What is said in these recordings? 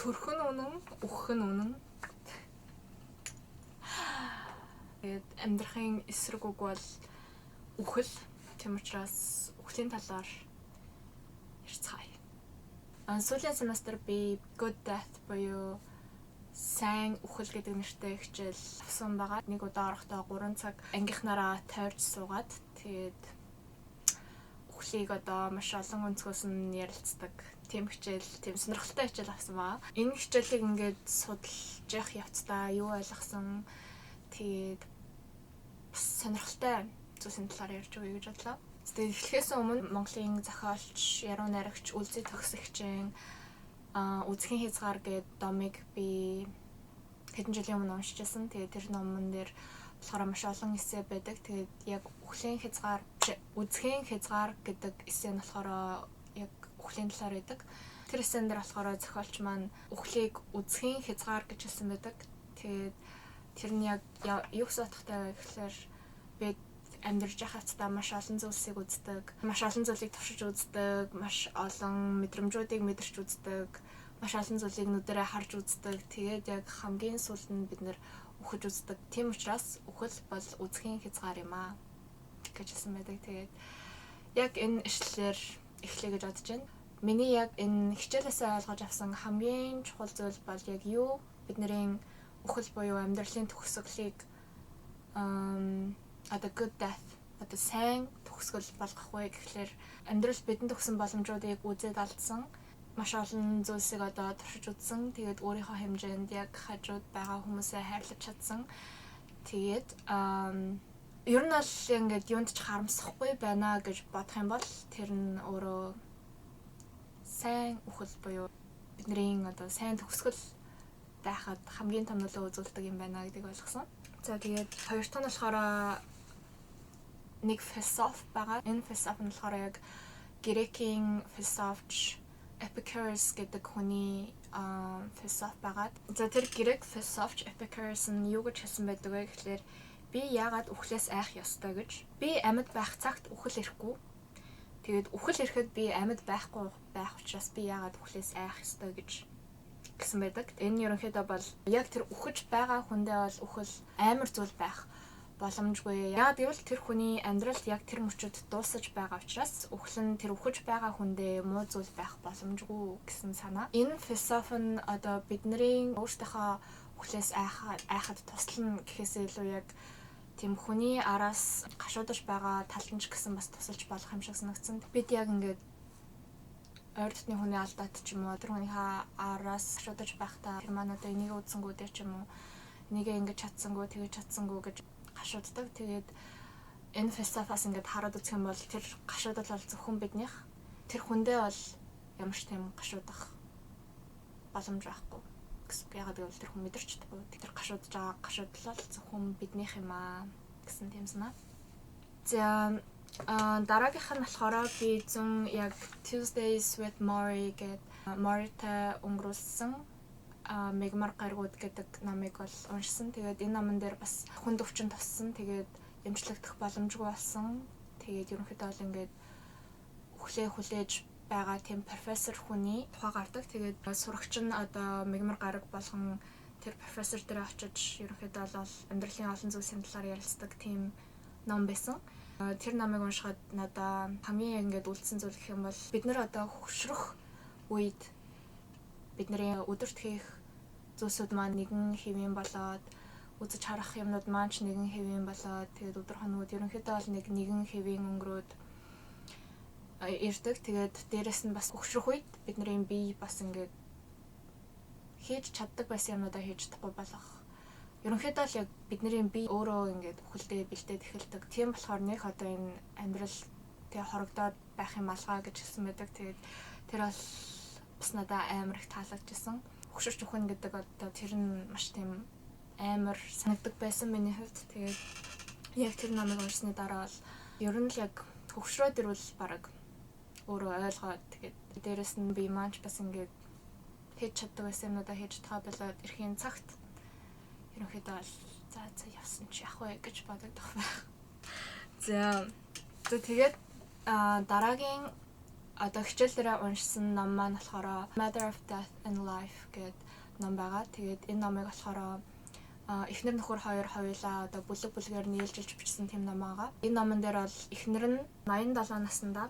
Төрөх нь үнэн, үхэх нь үнэн. Тэгээд амьдрахын эсрэг үг бол үхэл. Тийм учраас үхлийн талаар ярьцгаая. Сүүлийн семестр би Good Death буюу сайн үхэл гэдэг нэртэй хичээл авсан байгаа. Нэг удаа орохдоо 3 цаг ангийнхнаараа тойрч суугаад, тэгээд үхлийг одоо маш олон өнцгөөс нь ярилцдаг тийм хичээл, тийм сонирхолтой хичээл авсан байгаа. Энэ хичээлийг ингээд судалж явах явцдаа юу ойлгосон, тэгээд бас сонирхолтой зүйлсийн талаар ярьж өгье гэж бодлоо. Тэгээд эхлэхээс өмнө Монголын зохиолч, яруу найрагч Үлзий Төгсөгчийн "Үзэхийн хязгаар" гээд номыг би хэдэн жилийн өмнө уншижсэн. Тэгээд тэр номон дээр болохоор маш олон эссе байдаг. Тэгээд яг "Үхлийн хязгаар", "Үзэхийн хязгаар" гэдэг эссе нь болохоор яг үхлийн талаар байдаг. Тэр эссэн дээр болохоор зохиолч маань үхлийг үзэхийн хязгаар гэж хэлсэн байдаг. Тэгээд тэр нь яг юу гэсэн утгатай вэ гэхлээр бид амьдарч байхдаа маш олон зүйлсийг үздэг, маш олон зүйлийг туршиж үздэг, маш олон мэдрэмжүүдийг мэдэрч үздэг, маш олон зүйлийг нүдэрээ харж үздэг. Тэгээд яг хамгийн сүүлд нь бид нар үхэж үздэг. Тийм учраас үхэл бол үзэхийн хязгаар юм аа гэж хэлсэн байдаг. Тэгээд яг энэ ишлэлээр эхлэе гэж бодож байна. Миний яг энэ хичээлээсээ ойлгож авсан хамгийн чухал зүйл бол яг юу, бидний үхэл буюу амьдралын төгсгөлийг одоо good death, одоо сайн төгсгөл болгох вэ гэхлээр амьдрал бидэнд өгсөн боломжуудыг үзээд алдсан, маш олон зүйлсийг одоо туршиж үзсэн. Тэгээд өөрийнхөө хэмжээнд яг хажууд байгаа хүмүүсээ хайрлаж чадсан. Тэгээд ер нь бол ингээд юунд ч харамсахгүй байна гэж бодох юм бол тэр нь өөрөө сайн үхэл буюу бидний одоо сайн төгсгөл байхад хамгийн том нөлөө үзүүлдэг юм байна гэдгийг ойлгосон. За, тэгээд хоёр дахь нь болохоор нэг философи байгаа. Энэ философи нь болохоор яг грекийн философч Epicurus гэдэг хүний философи байгаа. За, тэр грек философч Epicurus нь юу гэж хэлсэн байдаг вэ гэхлээр би яагаад үхлээс айх ёстой гэж. Би амьд байх цагт үхэл ирэхгүй. Тэгээд үхэл ирэхэд би амьд байхгүй байх учраас би яагаад үхлээс айх ёстой гэж гэсэн байдаг. Энэ ерөнхийдөө бол яг тэр үхэж байгаа хүндээ бол үхэл амар зүйл байх боломжгүй. Яагаад гэвэл тэр хүний амьдрал яг тэр мөчөд дуусаж байгаа учраас үхэл нь тэр үхэж байгаа хүндээ муу зүйл байх боломжгүй гэсэн санаа. Энэ философи нь одоо бидний өөрсдийнхөө үхлээс айхад туслана гэхээсээ илүү яг тийм хүний араас гашуудаж байгаа талд нь ч гэсэн бас тусалж болох юм шиг санагдсан. Бид яг ингээд ойр дотны хүний алдаат ч юм уу, тэр хүнийхээ араас гашуудаж байхдаа тэр маань одоо энийг үзсэнгүү дээр ч юм уу, энийгээ ингэж чадсангүй, тэгэж чадсангүй гэж гашууддаг. Тэгээд энэ философиас ингээд хараад үзэх юм бол тэр гашуудал бол зөвхөн биднийх, тэр хүндээ бол ямар ч тийм гашуудах боломж байхгүй гэсэн. Яагаад гэвэл тэр хүн мэдэрч чадахгүй. Тэр гашуудж байгаа гашуудлал бол зөвхөн биднийх юм аа гэсэн тийм санаа. За, дараагийнх нь болохоор би зүүн яг Tuesdays with Morrie гэдэг Morrie-тай өнгөрүүлсэн мягмар гаригууд гэдэг номыг бол уншсан. Тэгээд энэ номон дээр бас хүнд өвчин туссан. Тэгээд эмчлэгдэх боломжгүй болсон. Тэгээд ерөнхийдөө бол ингээд үхлээ хүлээж байгаа тийм профессор хүний тухай гардаг. Тэгээд сурагч нь одоо мягмар гариг болгон тэр профессор дээр очиж ерөнхийдөө бол амьдралын олон зүйлсийн талаар ярилцдаг тийм ном байсан. Тэр номыг уншихад надаа хамгийн ингээд үлдсэн зүйл гэх юм бол бид нар одоо хөгшрөх үед бидний өдөрт хийх зүйлсүүд маань нэгэн хэвийн болоод, үзэж харах юмнууд маань ч нэгэн хэвийн болоод, тэгээд өдөр хоногуд ерөнхийдөө бол нэг нэгэн хэвийн өнгөрөөд ирдэг. Тэгээд дээрэс нь бас хөгшрөх үед бидний бие бас ингээд хийж чаддаг байсан юмнуудаа хийж чадахгүй болох. Ерөнхийдөө л яг бидний бие өөрөө ингээд үхэлдээ бэлдээд эхэлдэг. Тийм болохоор нэг одоо энэ амьдрал тэгээ хорогдоод байх юм алгаа гэж хэлсэн байдаг. Тэгээд тэр бол бас надад амар их таалагдчихсан. Хөгшөрч үхнэ гэдэг одоо тэр нь маш тийм амар санагдаг байсан миний хувьд. Тэгээд яг тэр номыг уншсны дараа бол ер нь л яг хөгшрөөд ирвэл бараг өөрөө ойлгоод, тэгээд дээрэс нь би маань ч бас ингээд хийж чаддаг байсан юмнуудаа хийж чадхаа болоод ирэхийн цагт ерөнхийдөө бол за за, явсан чи яах вэ гэж бодогдох байх. За за, тэгээд дараагийн Одоо хичээл дээрээ уншсан ном маань болохоор Matter of Death and Life гэдэг ном байгаа. Тэгээд энэ номыг болохоор эхнэр нөхөр хоёр хоёулаа одоо бүлэг бүлгээр нийлжилж бичсэн тийм ном байгаа. Энэ номон дээр бол эхнэр нь 87 наснда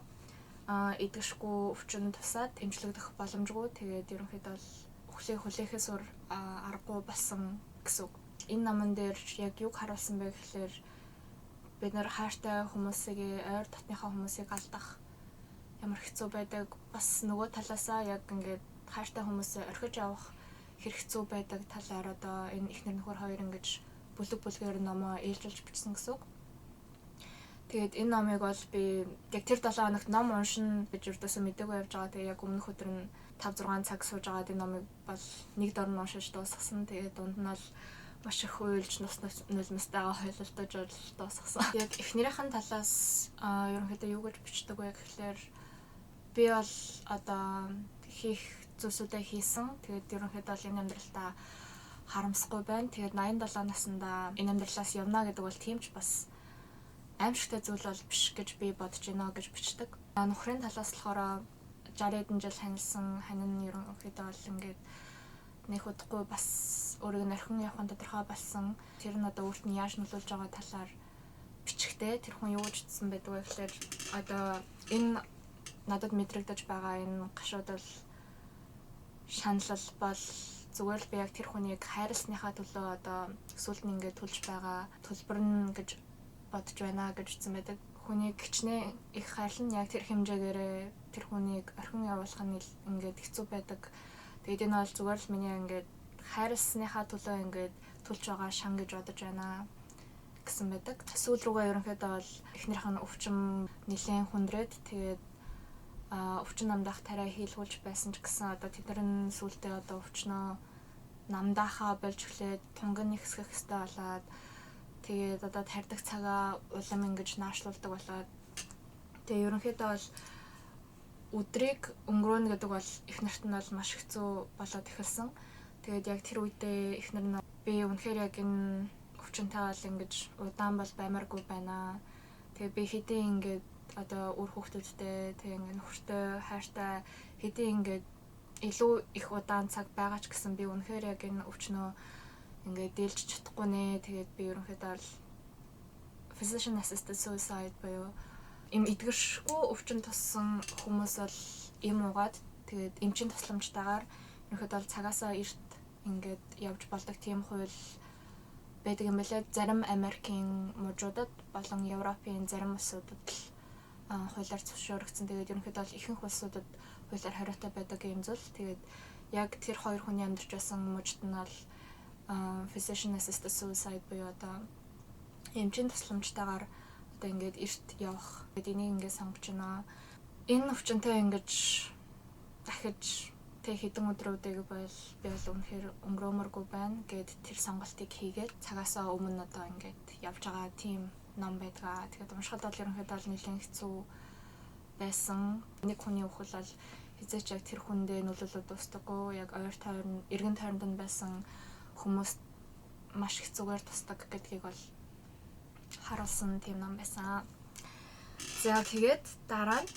идэвхгүй өвчин тусаад эмчлэгдэх боломжгүй. Тэгээд ерөнхийдөө бол үхлийг хүлээхээс өөр аргагүй болсон гэсэн үг. Энэ номон дээр яг юг харуулсан бэ гэхлээр бид нар хайртай хүмүүсийг, ойр дотныхоо хүмүүсийг алдах ямар хэцүү байдаг. Бас нөгөө талаасаа яг ингээд хайртай хүмүүсээ орхиж явах хэр хэцүү байдаг талаар одоо энэ эхнэр нөхөр хоёр ингэж бүлэг бүлгээр номоо ээлжилж бичсэн гэсэн үг. Тэгээд энэ номыг бол би яг тэр 7 хоногт ном уншина гэж ердөөсөө мдээгүй явж байгаа. Тэгээд яг өмнөх өдөр нь 5 6 цаг сууж байгаад энэ номыг бол нэг дор нь уншиж дуусгасан. Тэгээд дунд нь бол маш их уйлж нус нулимстайгаа хойлолдож бол дуусгасан. Яг эхнэрийнх нь талаас ерөнхийдөө юу гэж бичдэг вэ гэхлээр би бол одоо хийх зүйлсүүдээ хийсэн. Тэгээд ерөнхийдөө бол энэ амьдралдаа харамсахгүй байна. Тэгээд 87 наснда энэ амьдралаас явна гэдэг бол тийм ч бас аимшигтай зүйл бол биш гэж би бодож байна гэж бичдэг. Нөхрийн талаас болохоор 60 хэдэн жил танилсан ханин нь ерөнхийдөө бол ингээд нэг удахгүй бас өөрийг нь орхин явах нь тодорхой болсон. Тэр нь одоо өөрт нь яаж нөлөөлж байгаа талаар бичгтээ тэр хүн юу гэж утсан байдаг вэ гэхээр одоо энэ надад мэдрэгдэж байгаа энэ гашуудал шаналл бол зүгээр л би яг тэр хүнийг хайрласныхаа төлөө одоо сүүлд нь ингээд төлж байгаа төлбөр нь гэж бодож байна гэж утсан байдаг. Хүнийг хичнээн их хайрлан яг тэр хэмжээгээрээ тэр хүнийг орхин явуулах нь ингээд хэцүү байдаг. Тэгээд энэ бол зүгээр л миний ингээд хайрласныхаа төлөө ингээд төлж байгаа шан гэж бодож байна гэсэн байдаг. Сүүл рүүгээ ерөнхийдөө бол эхнэрийнх нь өвчин нэлээд хүндрээд тэгээд өвчин намдаах тариа хийлгүүлж байсан ч гэсэн одоо тэд нар нь сүүлдээ одоо өвчнөө намдаахаа болж эхлээд тунг нь ихсгэх хэвээр болоод тэгээд одоо тарьдаг цагаа улам ингэж наашлуулдаг болоод тэгээ ерөнхийдөө бол өдрийг өнгөрөөнө гэдэг бол эхнэрт нь бол маш хэцүү болоод эхэлсэн. Тэгээд яг тэр үедээ эхнэр нь би үнэхээр яг энэ өвчнөй бол ингэж удаан бол баймааргүй байна. Тэгээ би хэдийн ингээд одоо үр хүүхдүүдтэй тэгээ ингээд нөхөртэй хайртай хэдийн ингээд илүү их удаан цаг байгаа ч гэсэн би үнэхээр яг энэ өвчнөө ингээд дийлж чадахгүй нэ. Тэгээд би ерөнхийдөө бол physician assisted suicide буюу им эдгэршгүй өвчин туссан хүмүүс бол им угаад тэгээд эмчийн тусламжтайгаар ерөнхийдөө бол цагаасаа эрт ингээд явж болдог тийм хууль байдаг юм билээ. Зарим Америкийн мужуудад болон Европын зарим улсуудад л хуулиар зөвшөөрөгдсөн. Тэгээд ерөнхийдөө бол ихэнх улсуудад хуулиар хариутай байдаг юм зүйл. Тэгээд яг тэр хоёр хүний амьдарч байсан мужид нь бол physician assisted suicide буюу одоо эмчийн тусламжтайгаар одоо ингээд эрт явах. Тэгээд энийг ингээд сонгож байна. Энэ өвчнөй ингэж дахиж тэг хэдэн өдрүүдийг бол би бол үнэхээр өнгөрөөмөргүй байна гэд тэр сонголтыг хийгээд цагаасаа өмнө одоо ингээд явж байгаа тийм ном байдгаа. Тэгээд уншихад бол ерөнхийдөө бол нэлээд хэцүү байсан. Нэг хүний үхэл бол хизээч яг тэр хүндээ нөлөөлөд дуустдаггүй. Яг ойр тойрон, эргэн тойронд нь байсан хүмүүст маш хэцүүгээр тусдаг гэдгийг бол харуулсан тийм ном байсан. За тэгээд дараа нь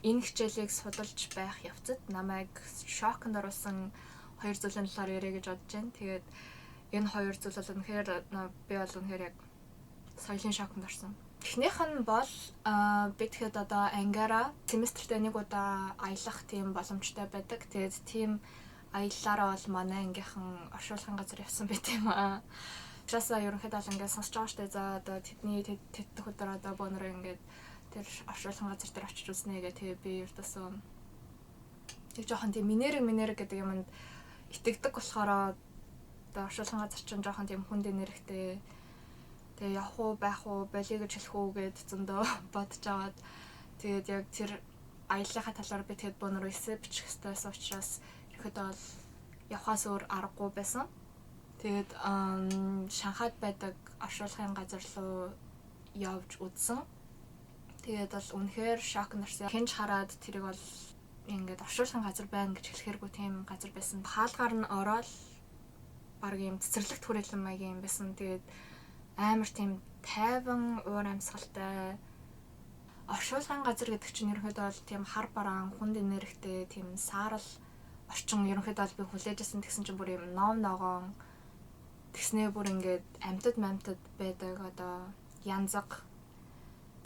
энэ хичээлийг судалж байх явцад намайг шоконд оруулсан хоёр зүйлийн талаар яриа гэж бодож байна. Тэгээд энэ хоёр зүйл бол үнэхээр би бол үнэхээр яг соёлын шоконд орсон. Эхнийх нь бол би тэгэхэд одоо ангиараа семестртээ нэг удаа аялах тийм боломжтой байдаг. Тэгээд тийм аяллаараа бол манай ангийнхан оршуулгын газар явсан байт юм аа. Учраас ерөнхийдөө бол ингээд сонсож байгаа штэ. За одоо тэдний тэд дэх өдөр одоо бөөнөрөө ингээд тэр оршуулгын газар дээр очиж үзнэ гэх. Тэгээ би ердөөсөө нэг жоохон тийм минерэг гэдэг юмд итгэдэг болохоор одоо оршуулгын газар чинь жоохон тийм хүнд энергтэй. Тэгээ явах уу байх уу болиё гэж хэлэх үү гэд зөндөө бодож аваад тэгээд яг тэр аяллахаа талаар би тэгэд бөөнөрөө эссе бичих ёстойсэн учраас ерөнхийдөө бол явхаас өөр аргагүй байсан. Тэгээд Шанхайд байдаг оршуулгын газар руу явж үзсэн. Тэгээд бол үнэхээр шок нэрсэн. Хинж хараад тэрийг бол ингээд оршуулгын газар байна гэж хэлэхэргүй тийм газар байсан. Хаалгаар нь ороод баг юм цэцэрлэгт хүрээлэн маягийн юм байсан. Тэгээд амар тийм тайван уур амьсгалтай Оршуулгын газар гэдэг чинь ерөнхийдөө бол тийм хар бараан, хүнд энергитэй, тийм саарал орчин ерөнхийдөө бол би хүлээжсэн. Тэгсэн чинь бүр юм ном ногоон тэгснээ бүр ингээд амьтад мамтад байдаг, одоо янзаг,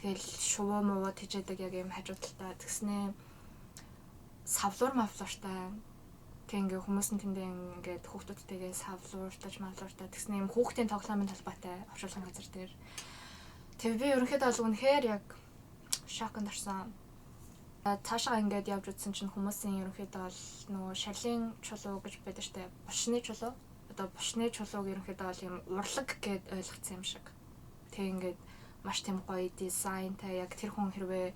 тэгэл шувуу мувуу тэжээдэг яг юм хажуу талдаа тэгснээ савлуур мавлууртай. Тэг ингээ хүмүүс нь тэндээ ингээд хүүхдүүдтэйгээ савлууртаж мавлууртай тэгснээ юм хүүхдийн тоглоомын талбайтай оршуулгын газар дээр. Тэг би ерөнхийдөө бол үнэхээр яг шоконд орсон. Цаашаа ингээд явж үзсэн чинь хүмүүсийн ерөнхийдөө бол нөгөө шалын чулуу гэж байдаг штэ. Булшны чулуу. Одоо булшны чулууг ерөнхийдөө бол юм урлаг гэд ойлгоцсон юм шиг. Тэг ингээд маш тийм гоё дизайнтай, яг тэр хүн хэрвээ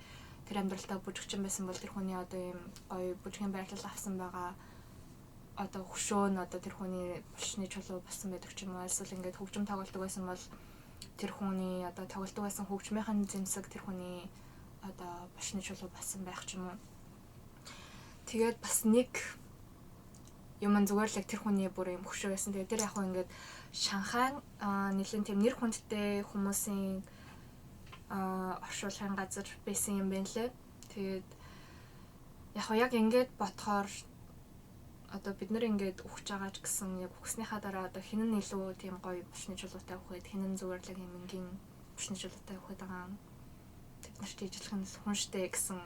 тэр амьдралтаа бүжигчин байсан бол тэр хүний одоо ийм гоё бүжгийн байрлал авсан байгаа одоо хөшөө нь одоо тэр хүний булшны чулуу болсон байдаг ч юм уу. Эсвэл ингээд хөгжим тоглодог байсан бол тэр хүний одоо тоглодог байсан хөгжмийнхэн зэмсэг тэр хүний одоо булшны чулуу болсон байх ч юм уу. Тэгээд бас нэг юм зүгээр л яг тэр хүний бүр юм хөшөө байсан. Тэгээд тэр яг хөө ингээд Шанхай нэлийн тийм нэр хүндтэй хүмүүсийн оршуулгын газар байсан юм байна лээ. Тэгээд яг яг ингээд бодохоор одоо бид нар ингээд үхэж байгаа ч гэсэн яг үхснийхаа дараа одоо хэн нь илүү тийм гоё булшны чулуутай үхээд, хэн нь зүгээр л юм энгийн булшны чулуутай үхээд байгаа юм. Бид нарт ижилхэн хүн штэ гэсэн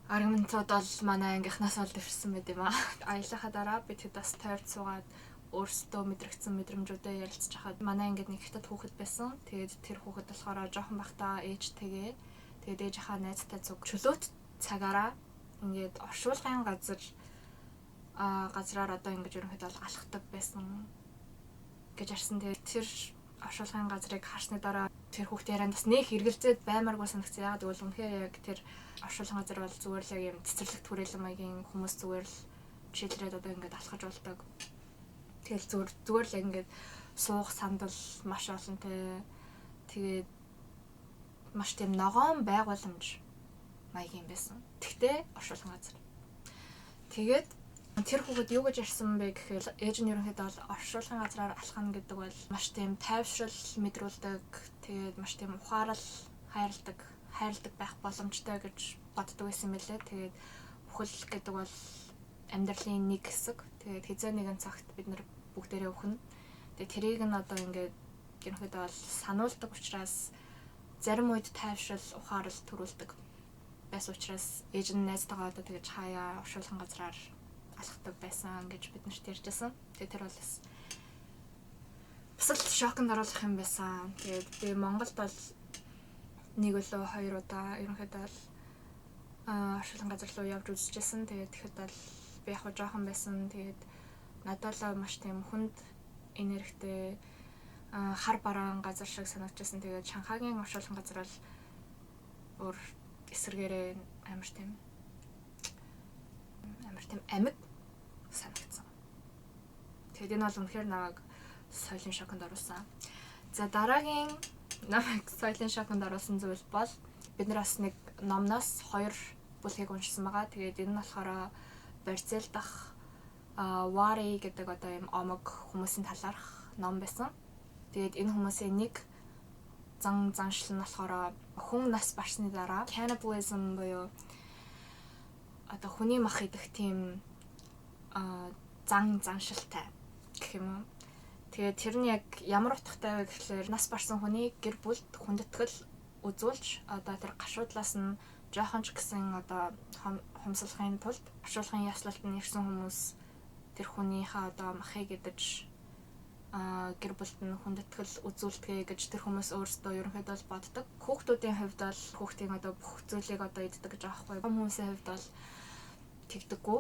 аргументууд бол манай ангийнхнаас бол дэвшсэн байт юм аа. Аяллахаа дараа бид хэд бас тойрч суугаад өөрсдөө мэдрэгдсэн мэдрэмжүүдээ ярилцж хахад манай ангид нэг хятад хүүхэд байсан. Тэгээд тэр хүүхэд болохоор жоохон бахтаа ээжтэйгээ, тэгээд ээжийнхаа найзтай зүг чөлөөт цагаараа ингээд оршуулгын газар газраар одоо ингэж ерөнхийдөө бол алхдаг байсан гэж арсан. Тэгээд тэр оршуулгын газрыг харсны дараа тэр хүүхдээ ярианд бас нэх эргэлзээд баймааргүй санагцсан. Яагаад гэвэл үнэхээр яг тэр оршуулгын газар бол зүгээр л яг юм цэцэрлэг түрээлэн маягийн хүмүүс зүгээр л чийлрээд одоо ингээд алхаж болдог. Тэгэл зүгээр л ингээд суух сандал маш олонтой. Тэгээд маш тийм ногоон байгууламж маягийн байсан. Тэгтээ оршуулгын газар. Тэгээд тэр хүүхэд юу гэж ярьсан бэ гэхээр ээж нь ерөнхийдөө бол оршуулгын газраар алхана гэдэг бол маш тийм тайвшрал мэдрүүлдэг, тэгээд маш тийм ухаарал хайрладаг байх боломжтой гэж боддог байсан мэлээ. Тэгээд үхэл гэдэг бол амьдралын нэг хэсэг. Тэгээд хэзээ нэгэн цагт бид нар бүгдээрээ үхнэ. Тэгээд тэрийг нь одоо ингээд ерөнхийдөө бол сануулдаг учраас зарим үед тайвшрал, ухаарал төрүүлдэг байсан учраас ээж нь найзтайгаа одоо тэгэж хаяа оршуулгын газраар алхдаг байсан гэж бид нарт ярьжсэн. Тэгээд тэр бол бас л шоконд оруулах юм байсан. Тэгээд би Монголд бол нэг өглөө хоёр удаа ерөнхийдөө бол оршуулгын газар руу явж үзчихсэн. Тэгээд тэгэхэд бол би яг жоохон байсан. Тэгээд надад л маш тийм хүнд энергитэй хар бараан газар шиг санагдчихсан. Тэгээд Шанхайгийн оршуулгын газар бол өөр эсрэгээрээ амар тийм амьд санагдсан. Тэгээд энэ бол үнэхээр намайг соёлын шоконд оруулсан. За дараагийн намайг соёлын шоконд оруулсан зүйл бол бид нар бас нэг номноос 2 бүлгийг уншсан байгаа. Тэгээд энэ нь болохоор Бразил дахь Вари гэдэг одоо юм омог хүмүүсийн талаарх ном байсан. Тэгээд энэ хүмүүсийн нэг зан заншил нь болохоор хүн нас барсны дараа cannibalism буюу одоо хүний мах идэх тийм зан заншилтай гэх юм уу. Тэгээд тэр нь яг ямар утгатай вэ гэхлээр нас барсан хүний гэр бүлд хүндэтгэл үзүүлж одоо тэр гашуудлаас нь жоохон ч гэсэн одоо хумсгалахын тулд оршуулгын ёслолд нь ирсэн хүмүүс тэр хүнийхээ одоо махыг идэж гэр бүлд нь хүндэтгэл үзүүлдэгэ гэж тэр хүмүүс өөрсдөө ерөнхийдөө бол боддог. Хүүхдүүдийн хувьд бол хүүхдийн одоо бүх зүйлийг одоо иддэг гэж байгаа байхгүй. Хүмүүсийн хувьд бол тэгдэггүй.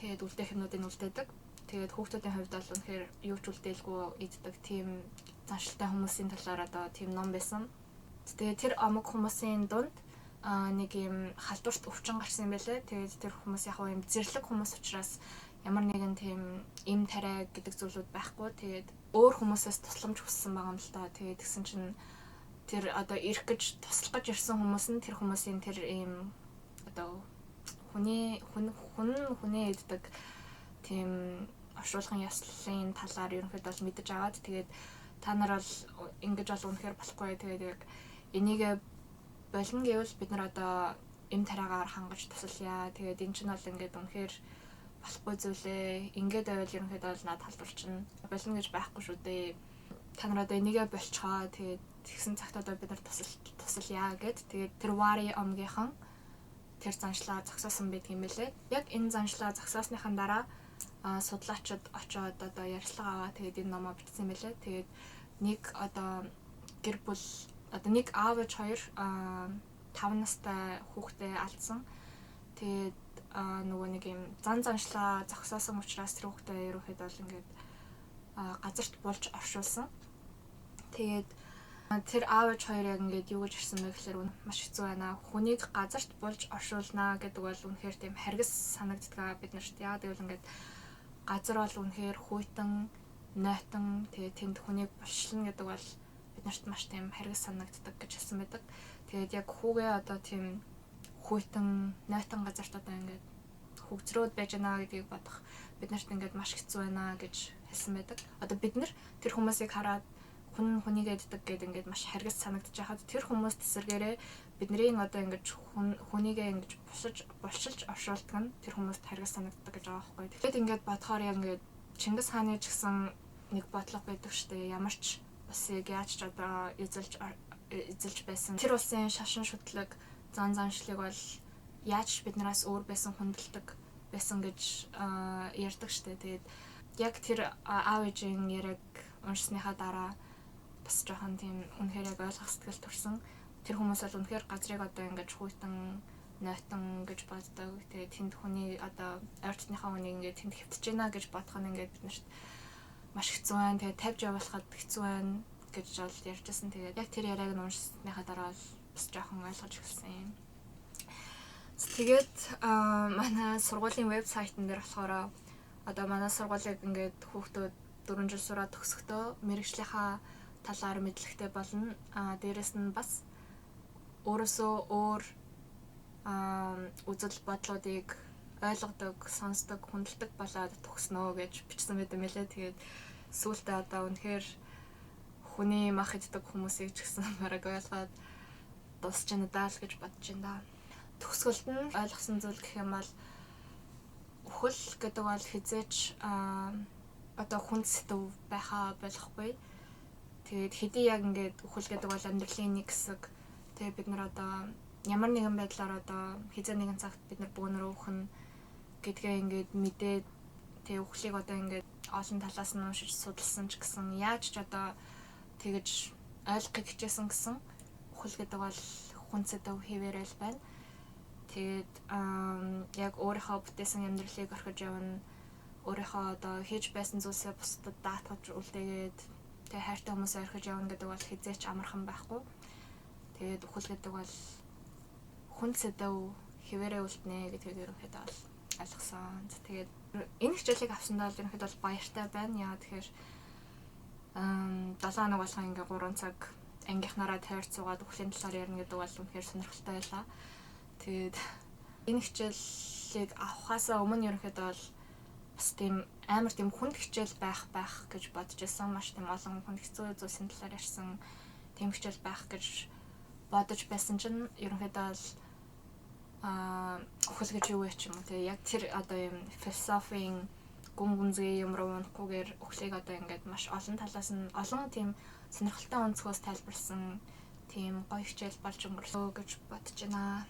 Тэгээд үлдээх юмнуудыг үлдээдэг. Тэгээд хүүхдүүдийн хувьд бол үнэхээр юу ч үлдээлгүй иддэг тийм заншилтай хүмүүсийн талаар одоо тийм ном байсан. Тэгээд тэр омог хүмүүсийн дунд нэг юм халдварт өвчин гарсан юм байлээ. Тэгээд тэр хүмүүс яг юм зэрлэг хүмүүс учраас ямар нэгэн тийм эм тариа гэдэг зүйлүүд байхгүй. Тэгээд өөр хүмүүсээс тусламж хүссэн байгаа юм л та. Тэгээд тэгсэн чинь тэр одоо ирэх гэж туслах гэж ирсэн хүмүүс нь тэр хүмүүсийн тэр ийм одоо хүний хүн иддэг тийм оршуулгын ёслолын талаар ерөнхийдөө бол мэдэж аваад тэгээд та нар бол ингэж бол үнэхээр болохгүй. Тэгээд яг энийг Болно гэвэл бид нар одоо эм тариагаар хангаж тусалъя. Тэгээд энэ чинь бол ингээд үнэхээр болохгүй зүйлээ. Ингээд байвал ерөнхийдөө бол над халдварчна. Болно гэж байхгүй шүү дээ. Та нар одоо энийгээ болцгоо. Тэгээд тэгсэн цагт одоо бид нар тусалъя гэд. Тэгээд тэр Вари омгийнхан тэр заншлаа зогсоосон байдаг юм билээ. Яг энэ заншлаа зогсоосныхан дараа судлаачид очоод одоо ярилцлага аваа тэгээд энэ номоо бичсэн байлээ. Тэгээд нэг одоо гэр бүл одоо нэг аав ээж хоёр 5 настай хүүхдээ алдсан. Тэгээд нөгөө нэг юм заншлаа зогсоосон учраас тэр хүүхдээ ерөнхийдөө бол ингээд газарт булж оршуулсан. Тэгээд тэр аав ээж хоёр яг ингээд юу гэж ирсэн бэ гэхээр маш хэцүү байна. Хүнийг газарт булж оршуулнаа гэдэг бол үнэхээр тийм харгас санагддаг бид нарт. Яа гэвэл ингээд газар бол үнэхээр хүйтэн, нойтон, тэгээд тэнд хүнийг булшлна гэдэг бол бид нарт маш тийм харгас санагддаг гэж хэлсэн байдаг. Тэгээд яг хүүгээ одоо тийм хүйтэн, нойтон газарт одоо ингээд хөгзрөөд байж байна гэдгийг бодох бид нарт ингээд маш хэцүү байна гэж хэлсэн байдаг. Одоо бид нар тэр хүмүүсийг хараад хүн хүнийг эддэг гэдэг ингээд маш харгас санагдаж байхад тэр хүмүүс тэсэргээрээ бидний одоо ингэж хүнийгээ ингэж булшилж оршуулдаг нь тэр хүмүүст харгас санагддаг гэж байгаа байхгүй. Тэгээд ингээд бодохоор яг ингээд Чингис хааны ч гэсэн нэг бодлого байдаг штэ. Ямар ч улсыг яаж ч одоо эзэлж байсан. Тэр улсын шашин шүтлэг зан заншлыг бол яаж биднээс өөр байсан хүндэлдэг байсан гэж ярьдаг штэ. Тэгээд яг тэр аав ээжийн яриаг уншсныхаа дараа бас жоохон тийм үнэхээр яг ойлгох сэтгэл төрсөн. Тэр хүмүүс бол үнэхээр газрыг одоо ингэж хүйтэн, нойтон гэж боддог. Тэгээд тэнд хүний одоо ойртныхаа хүнийг ингээд тэнд хэвтэж байна гэж бодох нь ингээд бид нарт маш хэцүү байна. Тэгээд тавьж явуулахад хэцүү байна гэж бол ярьжсэн. Тэгээд яг тэр яриаг нь уншсныхаа дараа бол бас жоохон ойлгож эхэлсэн юм. Тэгээд манай сургуулийн вебсайтн дээр болохоор одоо манай сургуулийг ингээд хүүхдүүд 4 жил сураад төгсөхдөө мэргэжлийнхаа талаар мэдлэгтэй болно. Дээрэс нь бас өөрөөсөө өөр үзэл бодлуудыг ойлгодог, сонсдог, хүндэлдэг болоод төгснөө гэж бичсэн байт юм лээ. Тэгээд сүүлдээ одоо үнэхээр хүний мах иддэг хүмүүсийг ч гэсэн бараг ойлгоод дуусч байна даа л гэж бодож байна да. Төгсгөлд нь ойлгосон зүйл гэх юм бол үхэл гэдэг бол хизээч одоо хүнд сэдв байхаа болохгүй. Тэгээд хэдий яг ингээд үхэл гэдэг бол амьдралын нэг хэсэг. Тэгээд бид нар одоо ямар нэгэн байдлаар одоо хизээ нэгэн цагт бид нар бөөнөрөө үхэн гэдгээ ингээд мэдээд тэгээд үхлийг одоо ингээд олон талаас нь уншиж судалсан ч гэсэн яаж ч одоо тэгэж ойлгохыг хичээсэн гэсэн үхэл гэдэг бол хүн сэдв хэвээрэл байна. Тэгээд яг өөрийнхөө бүтээсэн амьдралыг орхиж явна, өөрийнхөө одоо хийж байсан зүйлсээ бусдад даатгаж үлдээгээд тэгээ хайртай хүмүүсээ орхиж явна гэдэг бол хизээч амархан байхгүй. Тэгээд үхэл гэдэг бол хүн сэдв хэвээрээ үлднэ гэдгийг ерөнхийдөө бол ойлгосон. Тэгээд энэ хичээлийг авсандаа л ерөнхийдөө бол баяртай байна. Яа тэгэхээр 7 хоног болгон ингээ 3 цаг ангийнхнаараа тойрч суугаад үхлийн талаар ярина гэдэг бол үнэхээр сонирхолтой байлаа. Тэгээд энэ хичээлийг авахаасаа өмнө ерөнхийдөө бол бас тийм амар тийм хүнд хичээл байх гэж бодож байсан. Маш тийм олон хүнд хэцүү зүйлсийн талаар ярьсан тийм хичээл байх гэж бодож байсан чинь ерөнхийдөө бол үхэл гэж юу вэ ч юм уу те яг тэр одоо юм философийн гүн гүнзгий юм руу унахгүйгээр үхлийг одоо ингээд маш олон талаас нь олон тийм сонирхолтой өнцгөөс тайлбарлсан тийм гоё хичээл болж өнгөрлөө гэж бодож байна.